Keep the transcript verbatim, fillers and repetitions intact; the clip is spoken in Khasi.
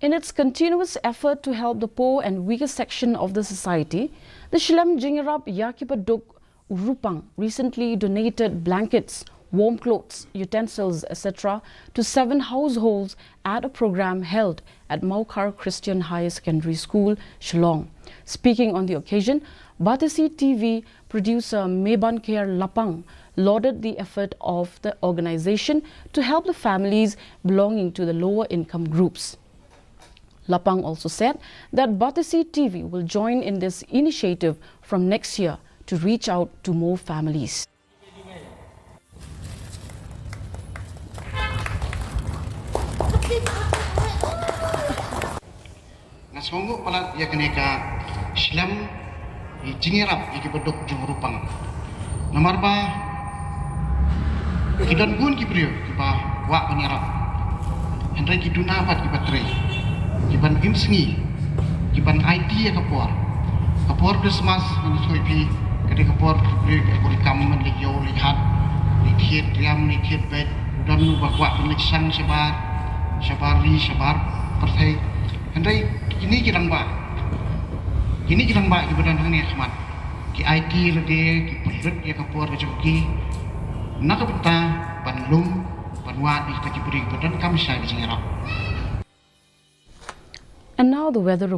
In its continuous effort to help the poor and weaker section of the society, the Shlem Jingïarap ïa ki ba duk u rupang recently donated blankets, warm clothes, utensils, et cetera to seven households at a program held at Mawkhar Christian Higher Secondary School, Shillong. Speaking on the occasion, Batesi T V producer Meban Kher Lapang lauded the effort of the organization to help the families belonging to the lower income groups. Lapang also said that Batesi T V will join in this initiative from next year to reach out to more families. Nga sngewbha palat ïa kane ka Shlem Jingïarap ïa ki ba duk jong u rupang. Namar ba ki don bun ki briew ki ba kwah ban ïarap. Hynrei ki duna pat ki ba trei, ki ban im sngi, ki ban aiti ïa ka por. Ka por Christmas ngan ïathuh ïa phi, ka dei ka por ki briew ki ba kam ban leit ïew leit hat, leit thied riam leit thied beit. Don u ba kwah ban leit shang shabar, shabar ri shabar pyrthei. Hynrei kine ki rangbah, kine ki rangbah ki ba don hangne ha khmat, ki aiti lade, ki pynlut ïa ka por ka jong ki na ka bynta ban lum ban wad ïa kita ki briew ba donkam sha ka jingïarap. And now the weather